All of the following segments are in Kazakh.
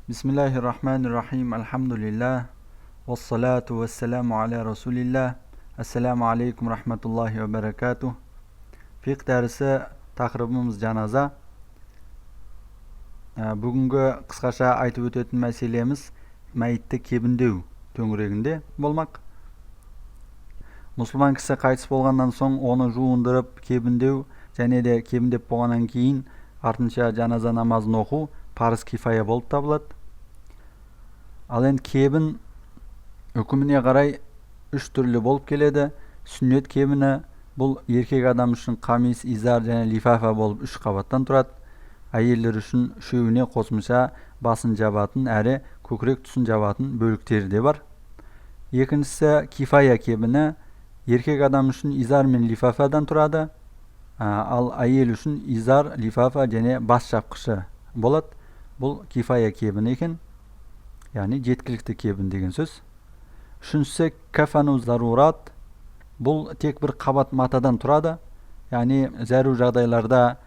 Бисмиллахи-рахмани-рахим. Альхамдулиллах. Вассалату вассаламу аля расулиллах. Ассаламу алейкум рахматуллахи ва баракатух. Фиқх дәрісі, тақырыбымыз жаназа. Бүгінгі қысқаша айтып өтетін мәселеміз мәйітті кебіндеу төңірегінде болмақ. Мұсылман кісі қайтыс болғаннан соң оны жуындырып кебіндеу және де кебіндеп болғаннан кейін артынша жаназа намазын оқу парыз кифая болып табылады. Ал енді кебін үкіміне қарай үш түрлі болып келеді. Сүннет кебіні бұл еркек адам үшін қамис, изар және лифафа болып үш қабаттан тұрады. Әйелдер үшін үшеуіне қосымша басын жабатын әрі көкірек тұсын жабатын бөліктері де бар. Екіншісі кифая кебіні еркек адам үшін изар мен лифафадан тұрады. Ал әйел үшін изар, лифафа және бас жапқышы болады. Бұл кифая кебіні екен, яғни жеткілікті кебін деген сөз. Үшіншісі кафану зарурат, бұл тек бір қабат матадан тұрады, яғни зәру жағдайларда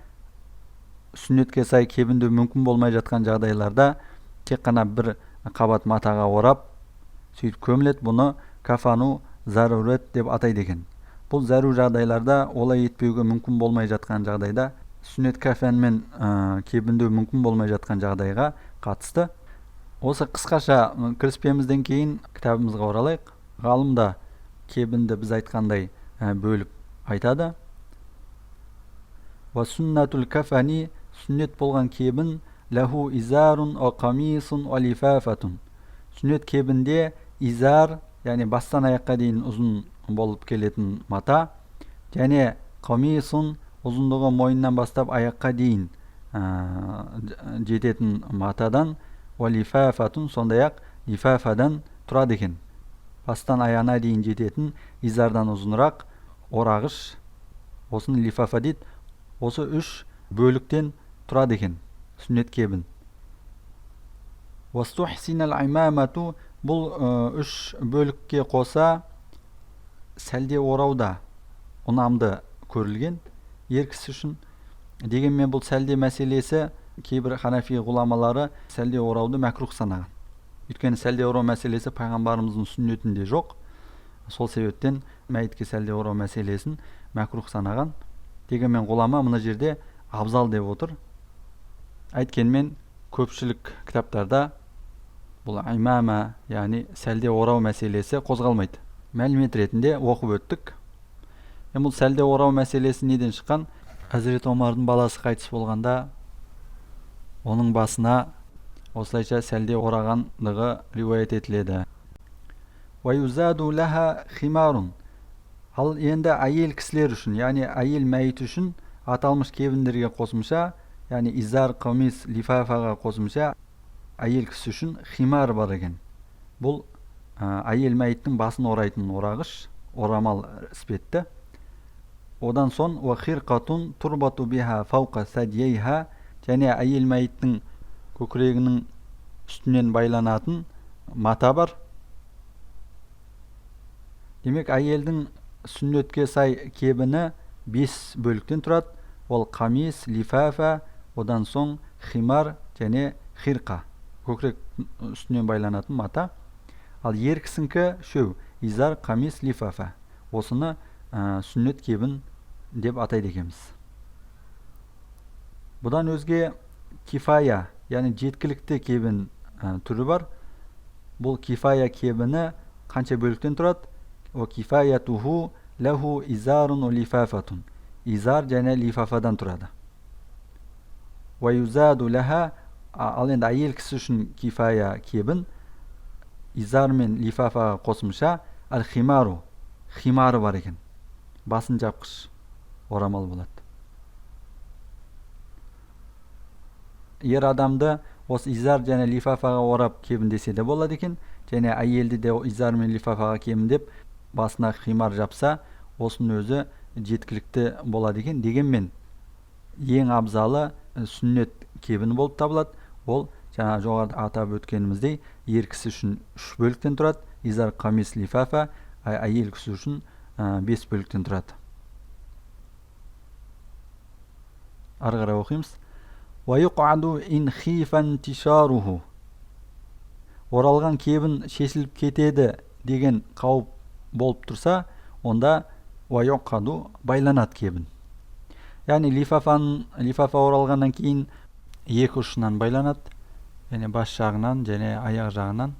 сүннетке сай кебіндеу мүмкін болмай жатқан жағдайларда тек қана бір қабат матаға орап сөйтіп көміледі. Бұны кафану зарурат деп атайды екен. Бұл зәру жағдайларда олай етпеуге мүмкін болмай жатқан жағдайда сүннет кафанмен кебіндеу мүмкін болмай жатқан жағдайға қатысты. Осы қысқаша кіріспемізден кейін кітабымызға оралайық. Ғалым да кебінді біз айтқандай бөліп айтады. Уа суннатул кафани, сүннет болған кебін, лаху изарун уа қамисун уа лифафатун. Сүннет кебінде изар, яғни бастан аяққа дейін ұзын болып келетін мата, және қамисун, ұзындығы мойыннан бастап аяққа дейін жететін матадан, уа лифафатун, сондай-ақ лифафадан тұрады екен. Бастан аяғына дейін жететін изардан ұзынырақ орағыш, осыны лифафа дейді. Осы үш бөліктен тұрады екен сүннет кебін. Уастухсинал имамату, бұл үш бөлікке қоса сәлде орауда ұнамды көрілген ер кісі үшін. Дегенмен бұл сәлде мәселесі кейбір ханафи ғұламалары сәлде орауды мәкрух санаған. Өйткені сәлде орау мәселесі пайғамбарымыздың сүннетінде жоқ. Сол себептен мәйітке сәлде орау мәселесін мәкрух санаған. Дегенмен ғұлама мына жерде абзал деп отыр. Әйткенмен көпшілік кітаптарда бұл имама, яғни сәлде орау мәселесі қозғалмайды. Мәлімет ретінде оқып өттік. Енді бұл сәлде орау мәселесі неден шыққан? Әзірет Омардың баласы қайтыс болғанда оның басына осылайша сәлде орағандығы риуаят етіледі. Уа юзаду лаха химарун. Ал енді әйел кісілер үшін, яғни әйел мәйіт үшін аталмыш кебіндерге қосымша, яғни изар, қамис, лифафаға қосымша әйел кісі үшін химар бар екен. Бұл әйел мәйіттің басын орайтын орағыш, орамал іспетті. Одан соң уа хирқатун турбату биха фауқа садьяйха, және әйел мәйіттің көкірегінің үстінен байланатын мата бар. Демек, әйелдің сүннетке сай кебіні 5 бөліктен тұрады. Ол қамис, лифафа, одан соң химар және хирқа, көкірек үстінен байланатын мата. Ал ер кісінікі үшеу: изар, қамис, лифафа. Осыны сүннет кебін деп атайды екенбіз. Бұдан өзге кифая, яғни жеткілікті кебін түрі бар. Бұл кифая кебіні қанша бөліктен тұрады? О кифаятуху лаху изарун уа лифафатун. Изар және лифафадан тұрады. Уа юзаду лаха, ал енді әйел кісі үшін кифая кебін изар мен лифафаға қосымша әл химару, химары бар екен. Басын жапқыш орамал болады. Ер адамды осы изар және лифафаға орап кебіндесе де болады екен, және әйелді де изар мен лифафаға кебіндеп басына химар жапса, осының өзі жеткілікті болады екен. Дегенмен ең абзалы сүннет кебіні болып табылады. Ол жаңа жоғарыда атап өткеніміздей ер кісі үшін үш бөліктен тұрады: изар, қамис, лифафа. Әйел кісі үшін 5 бөліктен тұрады. Ары қарай оқимыз. Уа юқаду ин хифа интишаруху. Оралған кебін шешіліп кетеді деген қауіп болып тұрса, онда уайоққаду, байланады кебін. Яғни лифафа оралғаннан кейін екі ұшынан байланады, және бас жағынан және аяқ жағынан.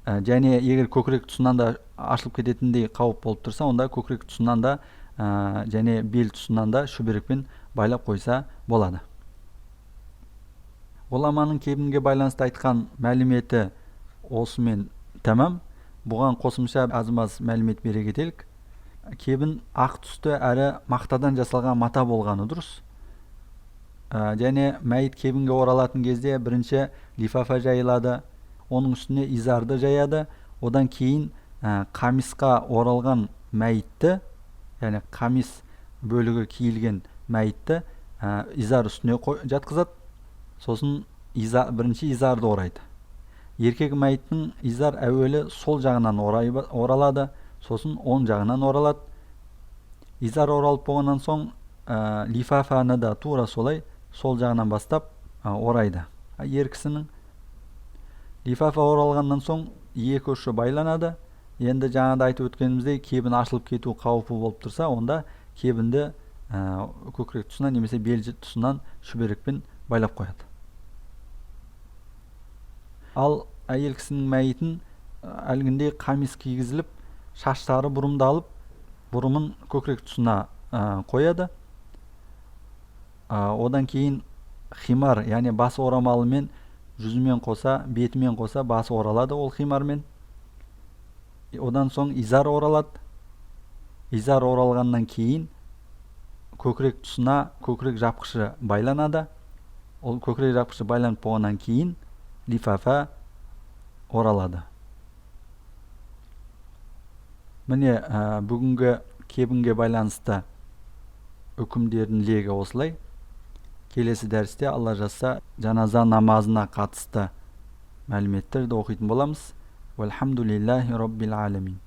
Және егер көкірек тұсынан да ашылып кететіндей қауіп болып тұрса, онда көкірек тұсынан да және бел тұсынан да шүберекпен байлап қойса болады. Ғұламаның кебінге байланысты айтқан мәліметі осымен тәмам. Бұған қосымша аз-маз мәлімет бере кетелік. Кебін ақ түсті әрі мақтадан жасалған мата болғаны дұрыс. Және мәйіт кебінге оралатын кезде бірінші лифафа жайылады, оның үстіне изарды жаяды, одан кейін қамисқа оралған мәйітті, яғни қамис бөлігі киілген мәйітті изар үстіне жатқызады. Сосын бірінші изарды орайды. Еркек мәйіттің изар әуелі сол жағынан оралады, сосын оң жағынан оралады. Изар оралып болғаннан соң лифафаны да тура солай сол жағынан бастап орайды. Ер кісінің лифафа оралғаннан соң екі ұшы байланады. Енді жаңада айтып өткеніміздей, кебін ашылып кету қаупі болып тұрса, онда кебінді көкірек тұсынан немесе бел тұсынан шүберекпен байлап қояды. Ал әйел кісінің мәйітін әлгіндей қамис кигізіліп, шаштары бұрымдалып, бұрымын көкірек тұсына қояды. Одан кейін химар, яғни бас орамалымен жүзімен қоса, бетімен қоса басы оралады ол химармен. Одан соң изар оралады. Изар оралғаннан кейін көкірек тұсына көкірек жапқышы байланады. Ол көкірек жапқышы байланып болғаннан кейін лифафа оралады. Міне, бүгінгі кебінге байланысты үкімдердің легі осылай. Келесі дәрісте, Алла жазса, жаназа намазына қатысты мәліметтерді оқитын боламыз. Уалхамдулиллахи роббил аламин.